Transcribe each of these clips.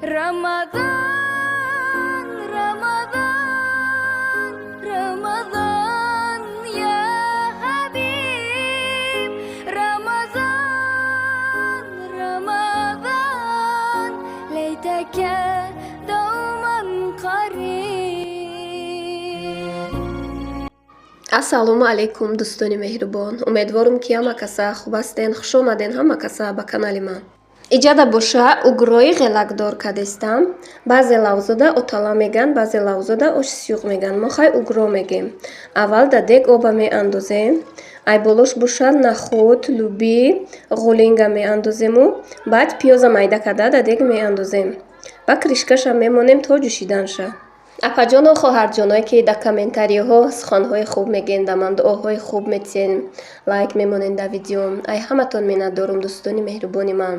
رمضان رمضان رمضان يا حبيب رمضان رمضان ليتك دوما قريب. Ассалому алайкум, дӯстони меҳрубон. Умедворам, ки ҳама каса хуб ҳастен. Хуш омаден ҳама каса ба канали ман. Иҷада боша, угрои ғелакдор кадестам. Баъзе лавзода отала меган, баъзе лавзода оши сиюқ меган. Мо хай угро мегем. Аввал да дег оба меандозем. Ай болош боша нахуд, лӯби, ғулинга меандозему, баъд пиёза майда карда да дег меандозем. Ба крышкаша мемонем то ҷӯшиданша. Апаҷону хоҳарҷоное, ки дар комментариҳо суханҳои хуб мегӯен, да ман дуоҳои хуб метиҳен, лайк мемонен дар видеом. Ай ҳаматон миннатдорум, дӯстони меҳрубони ман.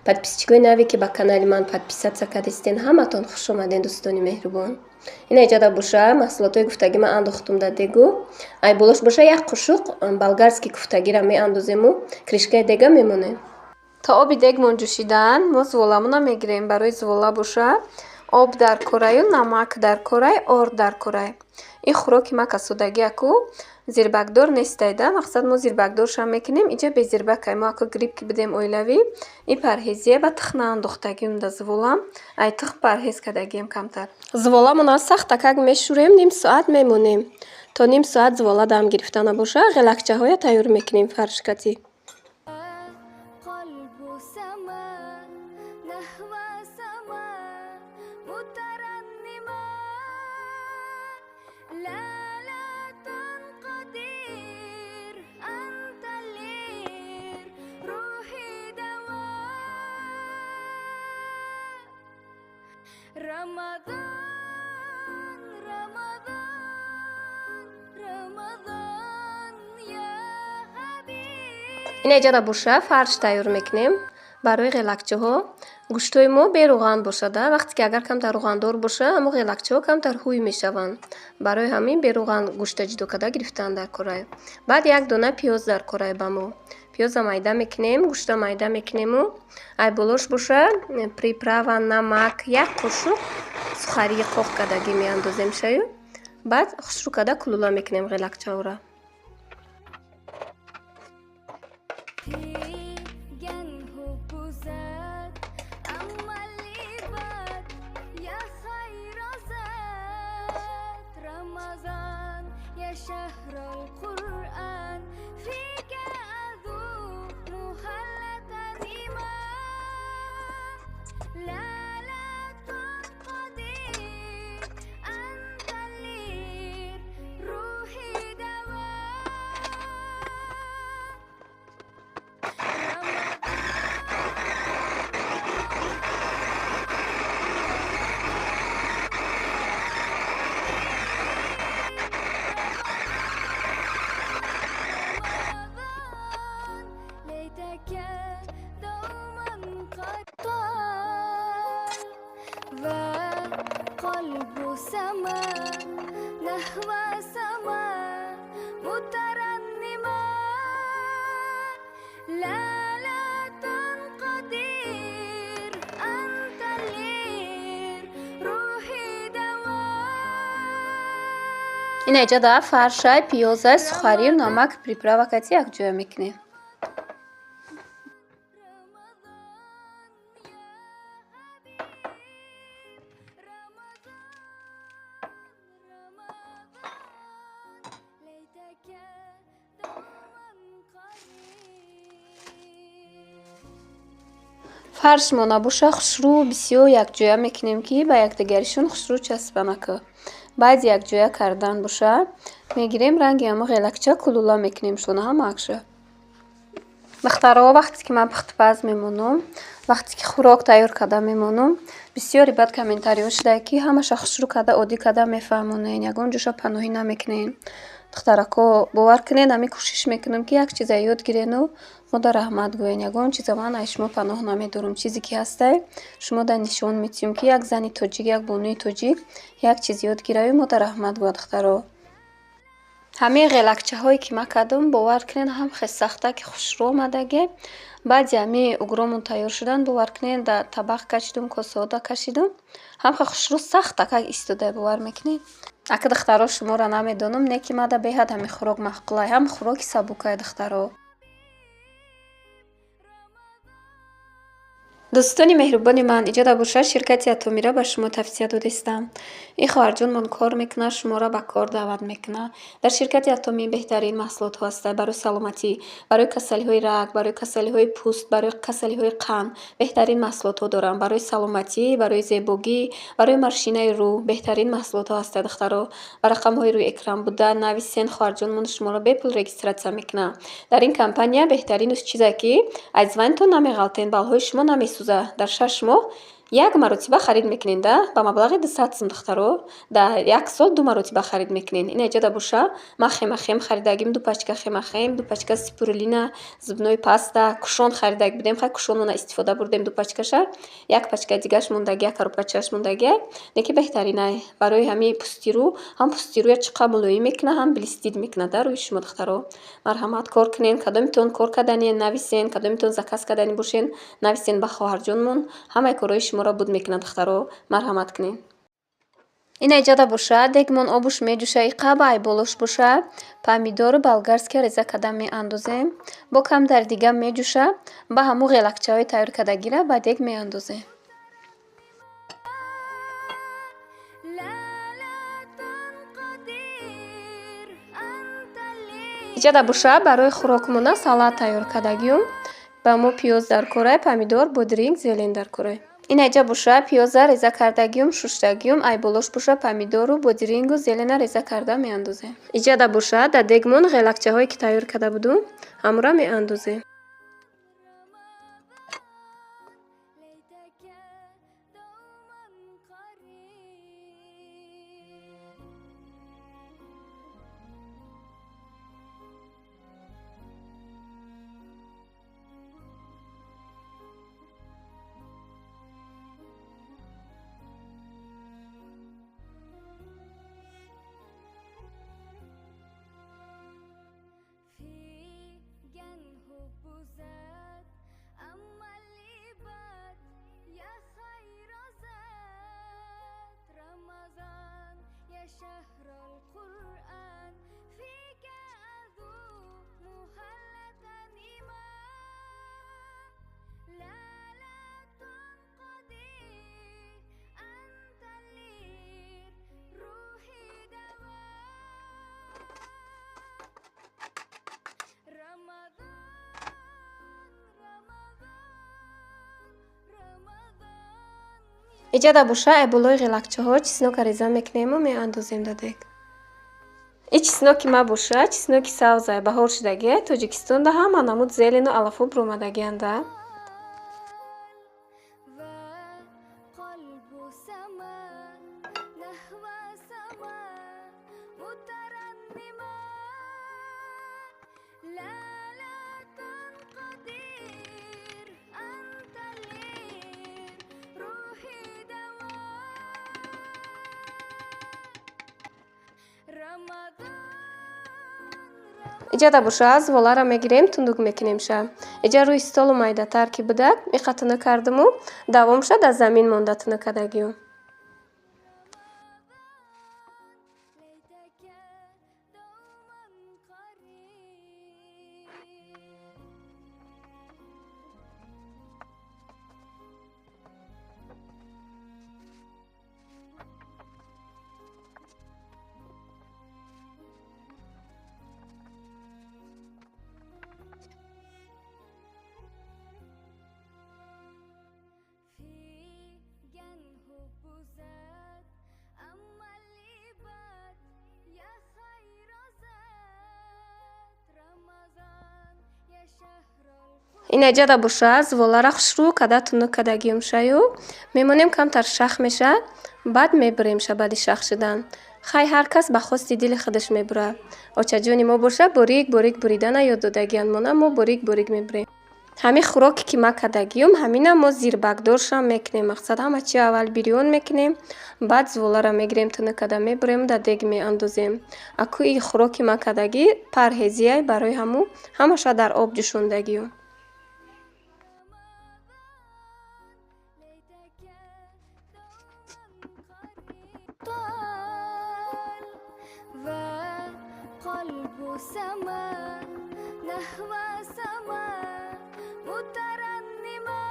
Подписчикои наве, ки ба канали ман подписаться кардистен, ҳаматон хуш омаден, дӯстони меҳрубон. Ина иҷада боша, маҳсулотҳои гуфтагӣ ман андохтум дар дегу. Ай болош боша як қушуқ болгарский куфтагиро меандозему, крышкаи дега мемонем. То оби дегмон ҷӯшидан, мо зуволамона мегирем. Барои зувола боша об дар кораю, намак дар корай, орд дар корай. Ин хӯроки ма касодагиаку зирбакдор нестайда. Мақсад, мо зирбакдоршам мекунем, иҷа безирбакай. Мо ако грипп ки бидем оилавӣ, ин парҳезия ба тухм наандохтагиум да зуволам. Ай тухм парҳез кардагием камтар. Зуволамона сахтакак мешӯрем, ним соат мемонем. То ним соат зувола дам гирифта набоша, ғелакчаҳоя тайёр мекунем фаршкатӣ. قلب سما نحو سما مترنما لا لا تنقدر أنت اللير روحي دواء رمضان رمضان رمضان يا حبيب. Ина иҷада боша, фарш тайёр мекунем барои ғелакчаҳо. Гӯштҳои мо беруған бошада. Вақте ки агар камтар руғандор боша, ҳамо ғелакчаҳо камтар ҳуй мешаванд. Барои ҳамин беруған гӯшта ҷудо карда гирифтан дар корай. Баъд як дона пиёз дар корай ба мо. Пиёза майда мекунем, гӯшта майда мекунему, ай болош боша приправа, намак, як қошуқ сухарии қоқ кардагӣ меандозем шаю. Баъд хушрӯ карда кулула мекунем ғелакчаҳоро. جنه بزاد أما اللي بات يا خير زاد رمضان يا شهر القرآن فيك أذوق مهلة الإيمان لا لا تنقضي أنت اللير روحي دواء. رمضان ليتك دوما قد طال وقلب سما نحو سما مترنما لا لا تنقدر أنت اللير روحي دواء. Ина иҷада фаршай, пиёзай, сухарию намак, приправа кати якҷоя мекунем. رمضان يا حبيب رمضان رمضان ليتك دوما قريب. Фаршмо набоша, хушрӯ бисёр якҷоя мекунем, ки ба якдигаришон хушрӯ часпанака. Баъди якҷоя кардан боша, мегирем, ранги ҳамо ғелакча кулула мекунем шона ҳамаакша. Духтаро, вақте ки ман пухтупаз мемонам, вақте ки хӯрок тайёр карда мемонам, бисёре баъд комментариҳо шудае, ки ҳамаша хушрӯ карда, оддӣ карда мефаҳмонен, ягон ҷоша паноҳӣ намекунен. Духтарако, бовар кунед, ҳамин кӯшиш мекунам, ки як чиза ёд гирену мода раҳмат гӯен. Ягон чиза ман аз шумо паноҳ намедорам. Чизе ки ҳастай, шумо да нишон метиҳем, ки як зани тоҷик, як бонуи тоҷик як чиз ёд гираю мода раҳмат гӯяд, духтаро. Ҳамин ғелакчаҳое, ки ман кардам, бовар кунед, ҳам хел сахта, ки хушрӯ омадаге. Баъди ҳами угромон тайёр шудан, бовар кунед, дар табақ кашидум, косаҳода кашидум. Ҳамха хушрӯ сахт акак истода, бовар мекунед? Ака духтаро, шуморо намедонам, не ки мада беҳад ҳами хӯрок маъқулай, ҳам хӯроки сабукай, духтаро. Дӯстони меҳрубони ман, иҷода бошад, ширкати Атомира ба шумо тавсия додистам. Ин хоҳарҷонмон кор мекунад, шуморо ба кор даъват мекунад. Дар ширкати Атомӣ беҳтарин маҳсулотҳо ҳастанд барои саломатӣ, барои касалиҳои раг, барои касалиҳои пӯст, барои касалиҳои қанд. Беҳтарин маҳсулотҳо доранд барои саломатӣ, барои зебогӣ, барои морщинаи рӯ. Беҳтарин маҳсулотҳо ҳастанд, духтаро. Ба рақамҳои рӯи экран буда нависен, хоҳарҷонмон шуморо бепул регистратсия мекунад. Дар ин компания беҳтаринаш чизе ки аз вайнтон намеғалтен, баллҳои шумо намесӯзад. Дар 6 моҳ як маротиба харид мекунед, да? Ба маблағи 200 сум, духтаро. Дар як сол 2 маротиба харид мекунед. Ин эҷода боша, ман хемахем харидагим, 2 пачка хемахем, 2 пачка спирулина, зубной паста, кушон харидаг будем, хай кушонона истифода бурдем 2 пачкаша, як пачка дигаш мондаги, як коробкачаш мондаги. Неки беҳтаринай барои ҳами пӯсти рӯ, ҳам пӯсти рӯя чӣ қадр мулоим мекунад, ҳам блестит мекунад дар рӯи шумо, духтаро. Марҳамат, кор кунед, кадомитон кор кардани нависен, кадомитон заказ кардани бошен, нависен ба хоҳарҷонмон, ҳамаи корҳои шуморо буд мекунад, духтаро. Марҳамат кунед. Ин эҷода боша, дегмон обуш меҷӯша, иқаба айболош боша, помидору болгарский реза карда меандозем. Бо камтар дига меҷӯша, ба ҳамун ғелакчаҳои тайёр кардагира ба дег меандозем. Иҷода боша, барои хӯрокмона салат тайёр кардагиюм. Ба мо пиёз дар корай, помидор, бодринг, зелен дар корай. Ин айҷа боша, пиёза реза кардагиюм, шуштагиюм, айболош боша, помидору, бодирингу, зелена реза карда меандозем. Иҷада боша, дар дегмон ғелакчаҳое ки тайёр карда будум, ҳамура меандозем. Иҷода боша, айболои ғелакчаҳо чеснока реза мекунему меандозем дар дег. Ин чесноки ма боша, чесноки савзай, баҳор шудагиай, Тоҷикистонда ҳама намуд зелену алафо буромадагианда. Иҷода боша, зволаро мегирем, тундук мекунемша. Иҷа рӯи столу майдатар ки будак, иқа тунук кардиму, давомша дар замин монда тунук кардагиюм. Ин эҷода боша, зволара хушрӯ када тунук кардагиюм шаю. Мемонем камтар шах мешавад, баъд мебуремша баъди шах шудан. Хай ҳар кас ба хости дили худаш мебурад. Очаҷони мо боша борик борик буридана ёд додагиянд мона, мо борик борик мебурем. Ҳамин хӯроке ки ма кардагиюм, ҳамина мо зирбакдоршам мекунем. Мақсад ҳама чи аввал бирён мекунем, баъд зволара мегирем, тунук карда мебурем, дар дег меандозем. Аку ин хӯроки ма кардагӣ парҳезиай, барои ҳамун ҳамаша дар об ҷӯшондагиюм. سما نحو سما مترنما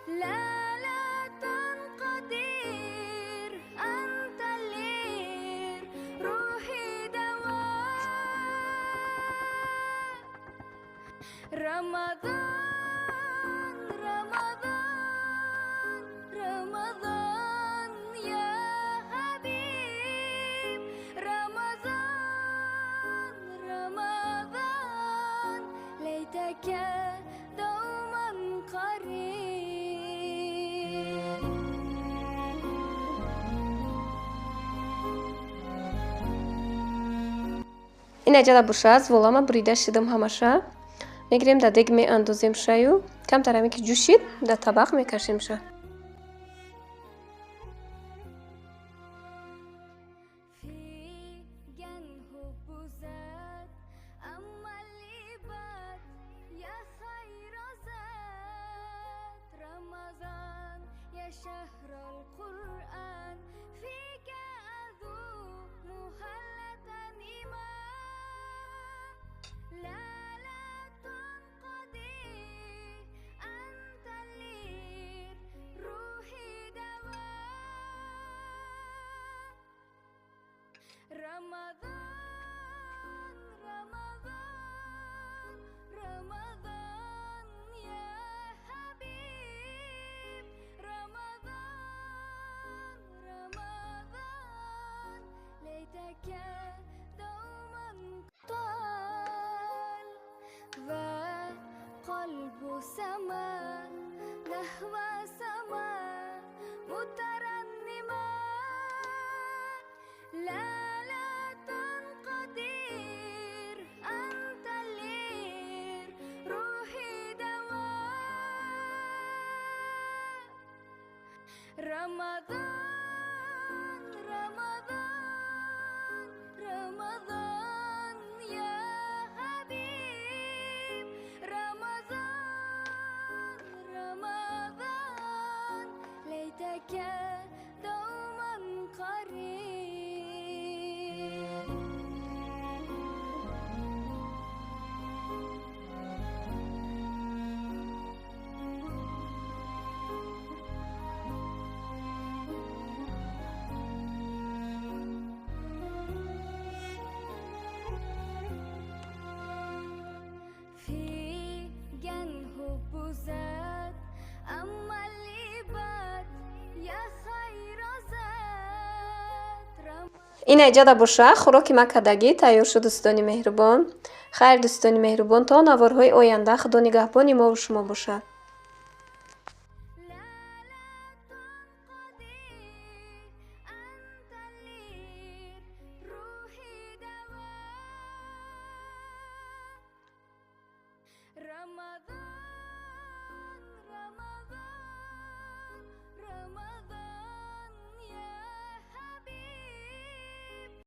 لا لا تنقدر أنت الليل روحي دواء رمضان رمضان رمضان يا حبيب رمضان رمضان ليتك دوما قريب. Инаҷада боша, зуволама бурида шидам ҳамаша. Мегирем дар дег меандозем шаю, камтар ҳаме ки ҷӯшид, дар табақ мекашем ша. في جنه بزاد أما اللي بات يا خير زاد رمضان يا شهر القرآن فيك أذوق مهلة إيمان لا لا تنقضي أنت الليل روحي دواء رمضان رمضان رمضان يا حبيب رمضان رمضان ليتك دوما طال ذا قلب سما نحو سما مترنما لا لا تنقدر أنت الليل روحي دواء رمضان رمضان رمضان يا حبيب رمضان رمضان ليتك دوما قريب. في جنه بزاد أما اللي بات يا خير زاد رمضان. Инаҷада боша, хӯроки ма кадагӣ тайёр шуд, дӯстони меҳрубон. Хайр, дӯстони меҳрубон, то наворҳои оянда Худо нигаҳбони мову шумо бошад. لا لا تنقضي أنت الليل روحي دواء رمضان رمضان رمضان.